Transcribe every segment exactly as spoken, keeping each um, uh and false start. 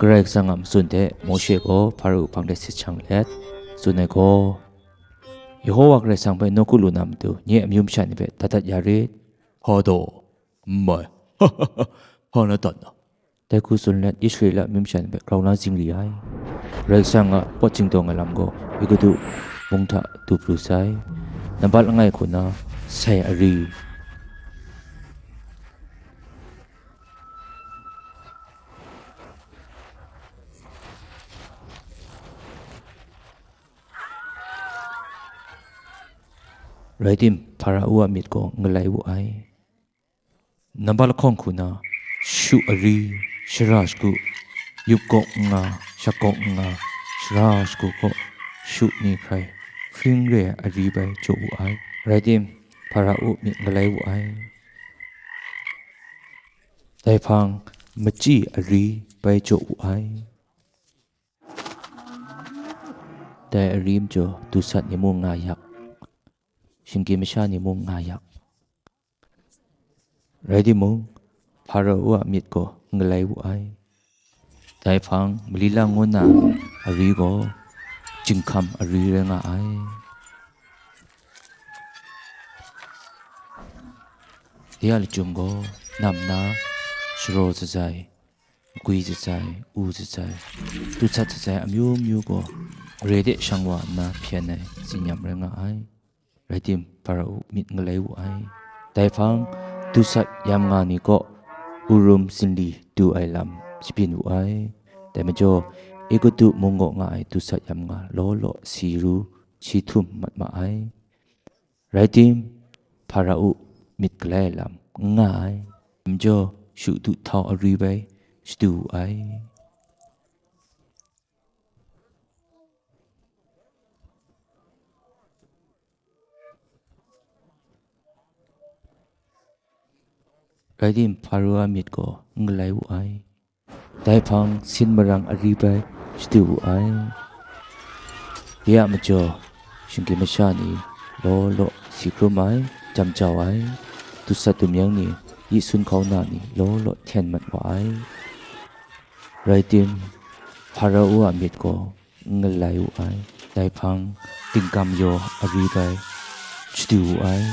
Karai Kasang a matsun hte Mawshe gaw Hpara hpang de sit shang let, tsun ai gaw, Yehowa Karai Kasang hpe nawku lu na matu, nye amyu masha ni hpe dat dat ya rit. Hpa taw? N mai. Hpa na dat na? Dai hku tsun let, Israela amyu masha ni hpe grau na zingri ai. Karai Kasang a pawt zingdawng ai lam gaw Egutu mung hta du pru sai. Nambat langai hku na sai ari. Rai tim, Hpara a myit gaw n galai wu ai. Nambat lahkawng hku na, shu ari, shara shagu, yup gawk n nga, shak gawk n nga, shara shagu kaw, shu ni hkrai, hpring re ai ari bai jaw wu ai. Rai tim, Hpara a myit n galai wu ai. Dai hpang, machyi ari bai jaw wu ai. Dai ari majaw dusat ni mung nga yak, shinggyim masha ni mung nga yak. Rai timung, Hpara a myit gaw n galai wu ai. Dai hpang, Malila ngu na ari gaw jinghkam ari rai nga ai. De a lachyum gaw nam na, sharaw zatsai, makwi zatsai, u zatsai, dusat zatsai amyu myu gaw gare de shang wa nna hpyen ai tsin-yam rai nga ai. Rai tim, Hpara a myit n galai wu ai. Dai hpang, dusat yam nga ni kaw Urim zinli du ai lam shabyin wu ai. Dai majaw, Egutu mung kaw nga ai dusat yam nga law law si ru si htum mat ma ai. Rai tim, Hpara a myit galai ai lam n nga ai. Dai majaw, shu du htau ari bai shadu wu ai. Rai tim, Hpara a myit gaw n galai wu ai. Dai hpang, sin marang ari bai shadu wu ai. De a majaw, shinggyim masha ni law law si hkrum ai, jam jau ai, dusat dumyeng ni, yi sun hkauna ni law law hten mat wa ai. Rai tim, Hpara a myit gaw n galai wu ai. Dai hpang, tinggam yaw ari bai shadu wu ai.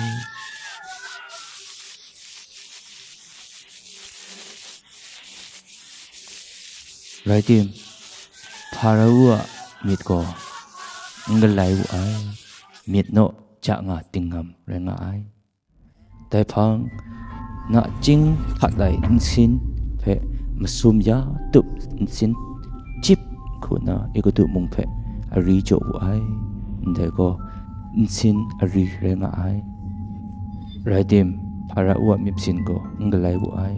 Rai tim, Hpara a myit gaw n galai wu ai. Myit naw ja nga tinggam rai nga ai. Dai hpang, nachying hpat ai nsin hpe masum ya tup nsin chyip hku na Egutu mung hpe ari jaw wu ai. Ndai gaw nsin ari rai nga ai. Rai tim, Hpara a myit sin gaw n galai wu ai.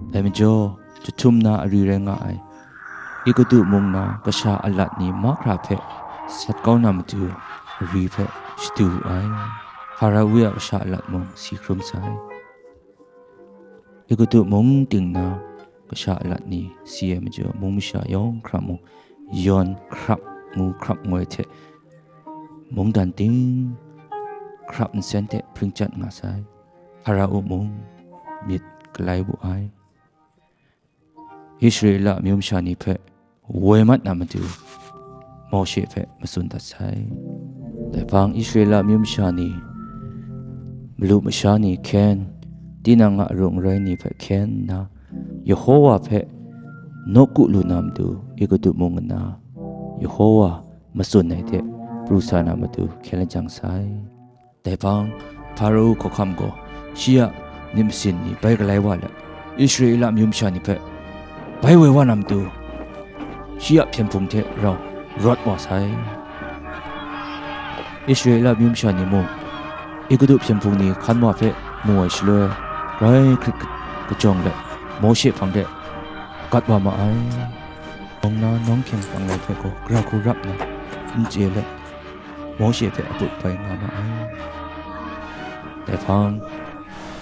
Dai majaw, jahtum na ari rai nga ai. Egutu mung na kasha alat ni mahkra hpe sat kau na matu, ari hpe shadu wu ai. Hpara a kasha alat mung si hkrum sai. Egutu mung ting na kasha alat ni si ai majaw, mung masha yawng hkra mung, yawn hkrap ngu hkrap ngoi hte mungdan ting hkrap nsen hte hpring chyat nga sai. Hpara a mung myit galai wu ai. Israela amyu masha ni hpe woi mat na matu, Mawshe hpe matsun dat sai. Dai hpang, Israela amyu masha ni, malu masha ni hkyen, tinang a arung arai ni hpe hkyen nna, Yehowa hpe nawku lu na matu, Egutu mung nna, Yehowa matsun ai hte pru sa na matu hkyen lajang sai. Dai hpang, Hpara hkawhkam gaw shi a myit masin ni bai galai wa let, Israela amyu masha ni hpe bai woi wa na matu, shi a hpyen hpung hte rau rawt wa sai. Israela amyu masha ni mung, Egutu hpyen hpung ni hkan wa hpe mu ai shaloi, grai hkrit kajawng let, Mawshe hpang de gat wa ma ai. Nawng na nawng hkying panglai hpe gaw gara hku rap nna, n chye let, Mawshe hpe aput bai nga ma ai. Dai hpang,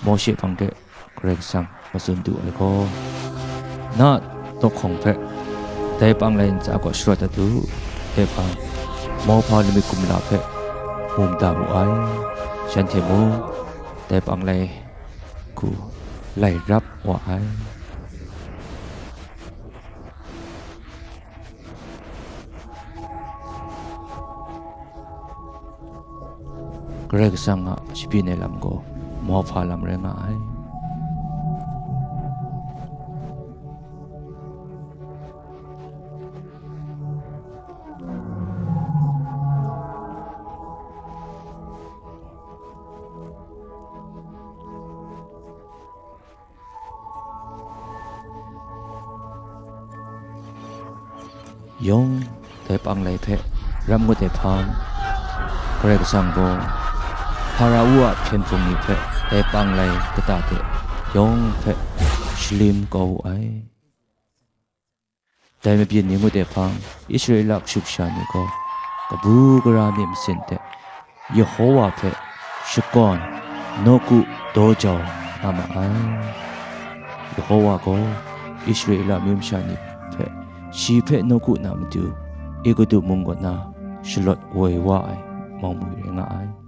Mawshe hpang de Karai Kasang matsun du ai gaw, na tawhkawng hpe dai panglai ntsa gaw sharawt dat u. Dai hpang, mauhpa lamik kumla hpe mu mada wu ai. Shanhte mung dai panglai hku lai rap wa ai. Karai Kasang a shabyin ai lam gaw mauhpa lam rai nga ai. Yawng dai panglai hpe ram ngut ai hpang, Karai Kasang gaw Hpara-u a hpyen hpung ni hpe dai panglai kata de yawng hpe shalim kau wu ai. Dai mabyin ni ngut ai hpang, Israela kashu kasha ni gaw kabu gara myit masin hte Yehowa hpe shakawn, nawku, daw jau nga ma ai. Yehowa gaw Israela amyu masha ni hpe shi hpe nawku na matu, Egutu mung kaw na shalawt woi wa ai mawng mwi rai nga ai.